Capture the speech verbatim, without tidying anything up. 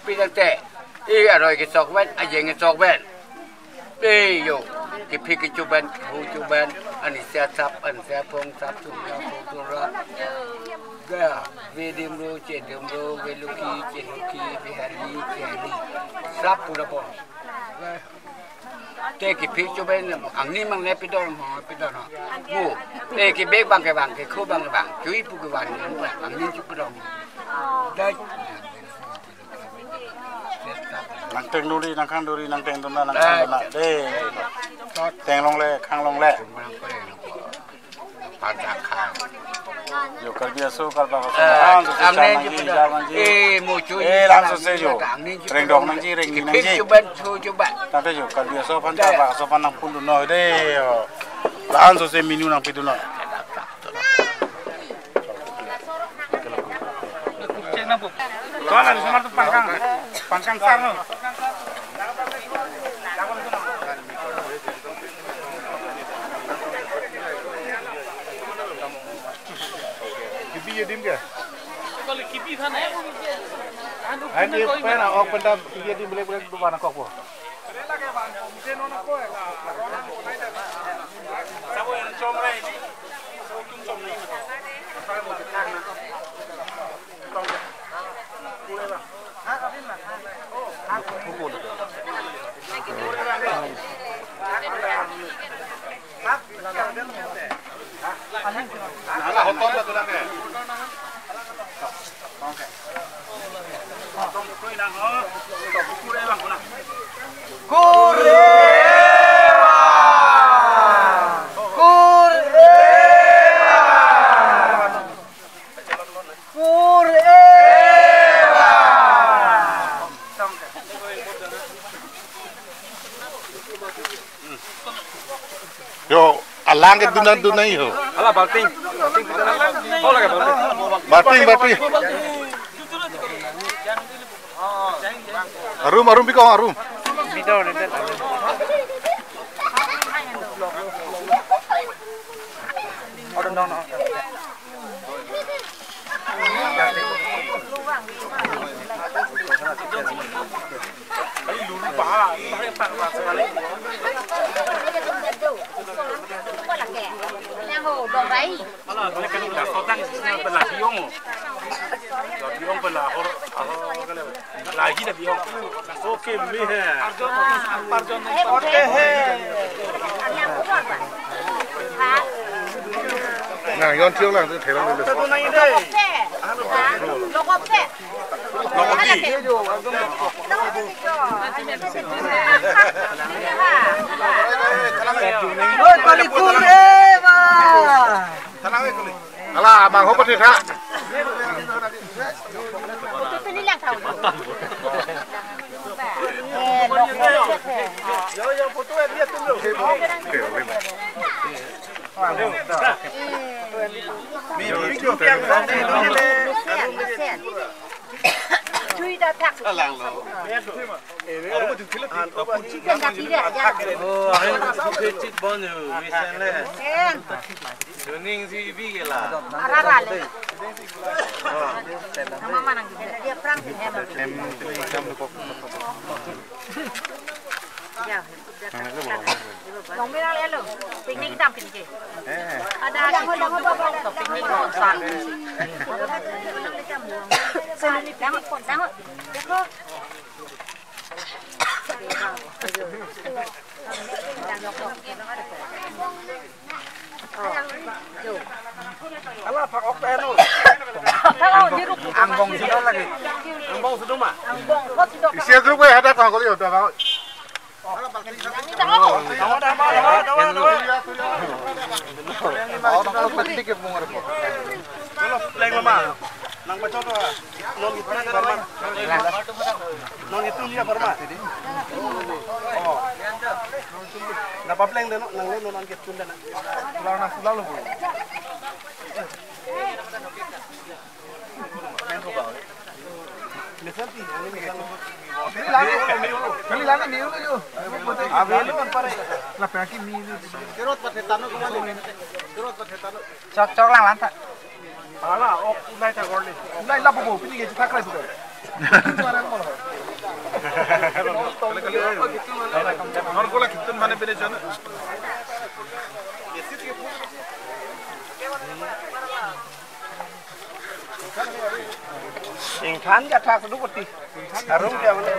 Pinangte, e aroi kechok pen, ajeng kechok pen. E yo, kephi kecho pen, kephu cho pen, anisi asap, anisi aphong, sap chungra, phong chungra. Ga, vedim ro, chedim ro, veluki, cheluki, vehari, chehari. Sap pura pon. Te kephi cho pen, angni mangle pidon ho, pidon ho. Mu, te kebek bang kevang, kekho bang kevang, chui pu kevang, angni cho pidon. Dai. Nangteng duri, nangkhang duri, nangteng duna, nangkhang duna. De. Teng longle, khang longle. Yo, Karbi aso, Karbak aso, Eh, ang so ang sa nangji, nangji, jar nangji. Eh, mo chu Eh, lang so se yo. Ang nangji Rengdok pidong. Nangji, rengni Kipik nangji. Chuban, chu chuban. Tangte yo, Karbi aso aphan, Karbak aso aphan nangpundun noi de yo. Lang so se menu nangpidun noi. Soalnya di sana tuh pangkang, pangkang sar no. Kibi ye dim ke? Kibi kan eh. Ani pen ok pen ta kibi ye dim belek belek dukan kok po. Kureva! Kureva! Yo, alang ke dunan dunan yo. Ala balting. Oh, lagi balting. Balting, balting. Arum, arum, bikong, arum. Lahi dah biong. Oke, beli he. Nah, yon tiok lang, tu thelang dulu. Lokop te. Lokop te. Oi, kali kur, eh, ba. Ala, abang ho pati tha. Oh, ahin kechit bon yo, mesen le. Suning si bi ke la. Arara le. Nama mana gitu. Dia perang sih, ya, Bang. Ya. Long mera le lo. Picnic tam picnic. Ada ada picnic sa. Dango, dango. Deko. Ala, phak ok pen o. Angbong si do lagi. Angbong si do ma. Isi grup ko hadak ko kali udah. Dawa, dawa, dawa, dawa. Pleng mama. Nang baca to. Non itu ni Barma. Non itu ni Barma. Oh. Napa pleng deno, nang lo non angket tunda na. Pulang na pulang lo. Kali lagi ni yo. Abe lo kan pare. Lah pagi mi. Kerot pate tano kemana? Kerot pate tano. Chok chok lang lang ta. Ala, ok, ulai ta gorli. Ulai lapu bo, pini ke chithak lai sudah. Suara apa? Nonkola kitun mane bere jon. Ingthan ke thak sedu poti. Arum ke mane.